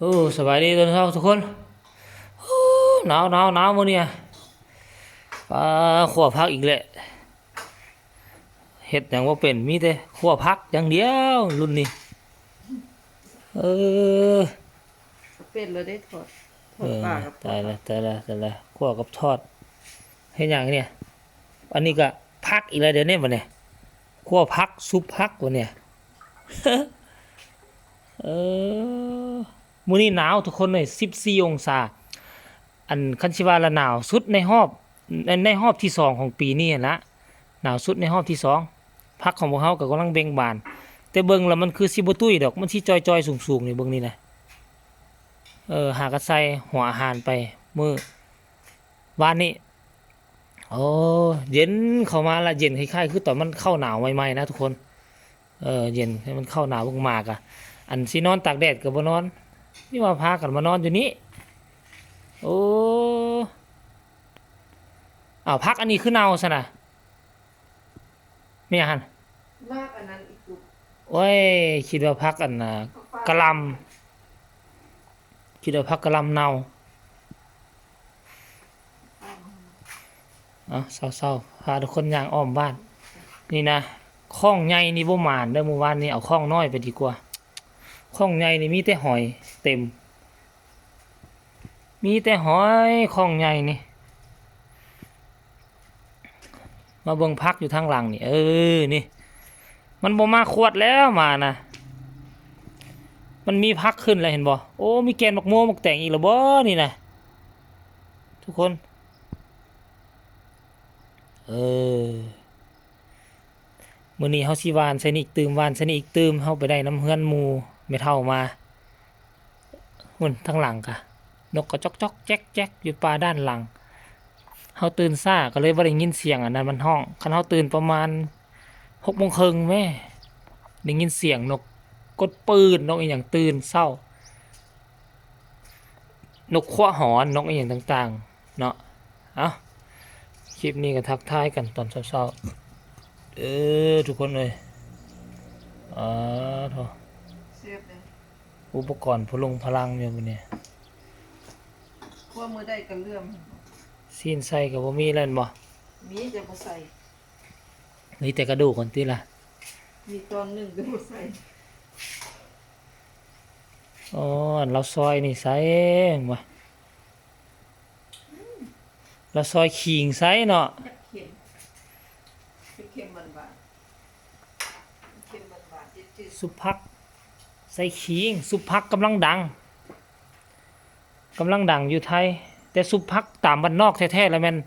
ໂອ້ ສະບາຍດີຕອນເຊົ້າທຸກຄົນ. ໂອ້ ໜາວໆໆ ມື້ນີ້ ປາ ຂົ້ວຜັກອີກແຫຼະ. ເຮັດຫຍັງບໍ່ເປັນ ມີແຕ່ຂົ້ວຜັກຢ່າງດຽວລຸ້ນນີ້. ເອີ ເປັນແລ້ວເດ້ ທອດ ທອດປາກັບ ເອີ ຕາຍລະ ຕາຍລະ ຕາຍລະ ຂົ້ວກັບທອດ. ເຮັດຫຍັງນີ້? ອັນນີ້ກະຜັກອີກແລ້ວເດ້ນີ້ບັດນີ້. ຂົ້ວຜັກ ຊຸບຜັກບັດນີ້. ເອີ ມື້ນີ້ໜາວທຸກຄົນເອີຍ ສິບສີ່ອົງສາ. ອັນ ຄັນຊິວ່າລະໜາວສຸດໃນຮອບ ໃນ ໃນຮອບທີສອງຂອງປີນີ້ຫັ້ນລະ. ໜາວສຸດໃນຮອບທີສອງ. ຜັກຂອງພວກເຮົາກໍກຳລັງເບັ່ງບານ. ແຕ່ເບິ່ງລະມັນຄືຊິບໍ່ຕຸ້ຍດອກ. ມັນຊິຈ່ອຍໆສູງໆນີ້ ເບິ່ງນີ້ນະ. ເອີ ຫາກະໃສ່ຫົວອາຫານໄປມື້ວານນີ້. ໂອ້ ເຢັນເຂົ້າມາລະ ເຢັນຄ້າຍໆຄືຕອນມັນເຂົ້າໜາວໃໝ່ໆນະທຸກຄົນ. ເອີ ເຢັນ ໃຫ້ມັນເຂົ້າໜາວເບິ່ງໝາກະ ອັນຊິນອນຕາກແດດກໍບໍ່ນອນ ນີ້ວ່າພາກັນມານອນຢູ່ນີ້. ໂອ້ ອ້າວ ຜັກອັນນີ້ຄືເນົ່າຊັ້ນນະ? ແມ່ນຫຍັງຫັ້ນ? ມາກອັນນັ້ນອີກ. ໂອ້ຍ ຄິດວ່າຜັກອັນນ່າ ກະຫຼ່ຳ ຄິດວ່າຜັກກະຫຼ່ຳເນົ່າ. ເອົາ ເຊົາໆ ພາທຸກຄົນຍ່າງອ້ອມບ້ານນີ້ນະ. ຂ້ອງໃຫຍ່ນີ້ບໍ່ໝານເດີ ມື້ວານນີ້ເອົາຂ້ອງນ້ອຍໄປດີກວ່າ. ຂ້ອງໃຫຍ່ນີ້ມີແຕ່ຫອຍເຕັມ ມີແຕ່ຫອຍ ຂ້ອງໃຫຍ່ນີ້. ມາເບິ່ງຜັກຢູ່ທາງຫຼັງນີ້ ເອີ ນີ້ ມັນບໍ່ມາຂວດແລ້ວ ໝານະ. ມັນມີຜັກຂຶ້ນແລ້ວ ເຫັນບໍ່? ໂອ້ ມີແກ່ນໝາກໂມໝາກແຕງອີກແລ້ວບໍ່ນີ້ນະ ທຸກຄົນ? ເອີ ມື້ນີ້ເຮົາຊິຫວ່ານໃສ່ນີ້ອີກຕື່ມ ຫວ່ານໃສ່ນີ້ອີກຕື່ມ. ເຮົາໄປໄດ້ນຳເຮືອນໝູ່ແມ່ເຖົ້າມາ. ພຸ້ນທາງຫຼັງກະ ນົກກະຈອກໆແຈກໆຢູ່ປ່າດ້ານຫຼັງ. ເຮົາຕື່ນຊ້າກໍເລີຍບໍ່ໄດ້ຍິນສຽງອັນນັ້ນມັນຮ້ອງ. ຄັນເຮົາຕື່ນປະມານຫົກໂມງເຄິ່ງແມ້ ໄດ້ຍິນສຽງນົກກົດປືດ ນົກອີ່ຫຍັງຕື່ນເຊົ້າ ນົກຂົວຫອນ ນົກອີ່ຫຍັງຕ່າງໆເນາະ. ເອົາ ຄລິບນີ້ກໍທັກທາຍກັນຕອນເຊົ້າໆເດີທຸກຄົນເອີຍ. ອາໂທ້ ແຊບເດ້ ອຸປະກອນພະລຸງພະລັງຢູ່ມື້ນີ້. ຄົວມື້ໃດກໍເຫຼື່ອມ. ຊີ້ນໃສ່ກໍບໍ່ມີແລ້ວແມ່ນບໍ່? ມີແຕ່ບໍ່ໃສ່. ມີແຕ່ກະດູກຫັ້ນຕິລະ? ມີຕອນໜຶ່ງແຕ່ບໍ່ໃສ່. ອໍ ອັນລາວຊອຍນີ້ໃສ່ຫວະ? ລາວຊອຍຂີງໃສ່ເນາະ. ເຄັມ ເຄັມຫວານໆ ເຄັມຫວານໆ ຈືດໆ. ຊຸບຜັກໃສ່ຂີງ ຊຸບຜັກກຳລັງດັງ ກຳລັງດັງຢູ່ໄທ. ແຕ່ຊຸບຜັກຕາມບ້ານນອກແທ້ໆລະແມ່ນ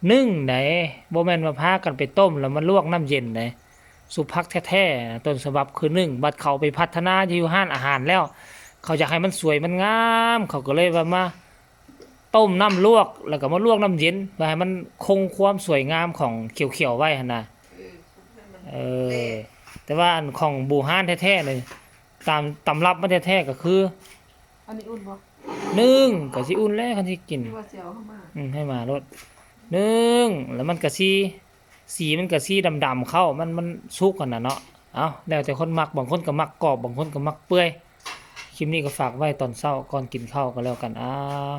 ໜຶ້ງໃດ໋ ບໍ່ແມ່ນວ່າພາກັນໄປຕົ້ມແລ້ວມາລວກນ້ຳເຢັນໃດ໋. ຊຸບຜັກແທ້ໆ ຕົ້ນສະບັບຄືໜຶ້ງ. ບັດເຂົາໄປພັດທະນາຢູ່ຮ້ານອາຫານແລ້ວ ເຂົາຢາກໃຫ້ມັນສວຍມັນງາມ ເຂົາກໍເລີຍວ່າມາຕົ້ມນ້ຳລວກ ແລ້ວກໍມາລວກນ້ຳເຢັນ ເພື່ອໃຫ້ມັນຄົງຄວາມສວຍງາມຂອງຂຽວໆໄວ້ຫັ້ນນະ. ເອີ ເອີ ແຕ່ວ່າອັນຂອງບູຮານແທ້ໆເລີຍ ຕາມຕຳລັບມັນແທ້ໆກໍຄື ອັນນີ້ອຸ່ນບໍ່? ໜຶ້ງ ກໍຊິອຸ່ນແຫຼະ ຄັນຊິກິນ ຫຼືວ່າຊິເອົາເຂົ້າມາ? ອືມ ໃຫ້ມາໂລດ ໜຶ້ງ ແລ້ວມັນກໍຊິ ສີມັນກໍສີດຳໆ ເຂົ້າ ມັນ ມັນສຸກຫັ້ນນະເນາະ. ເອົ້າ ແລ້ວແຕ່ຄົນມັກ ບາງຄົນກໍມັກກອບ ບາງຄົນກໍມັກເປື່ອຍ. ຄລິບນີ້ກໍຝາກໄວ້ຕອນເຊົ້າກ່ອນກິນເຂົ້າກໍແລ້ວກັນ. ອ້າວ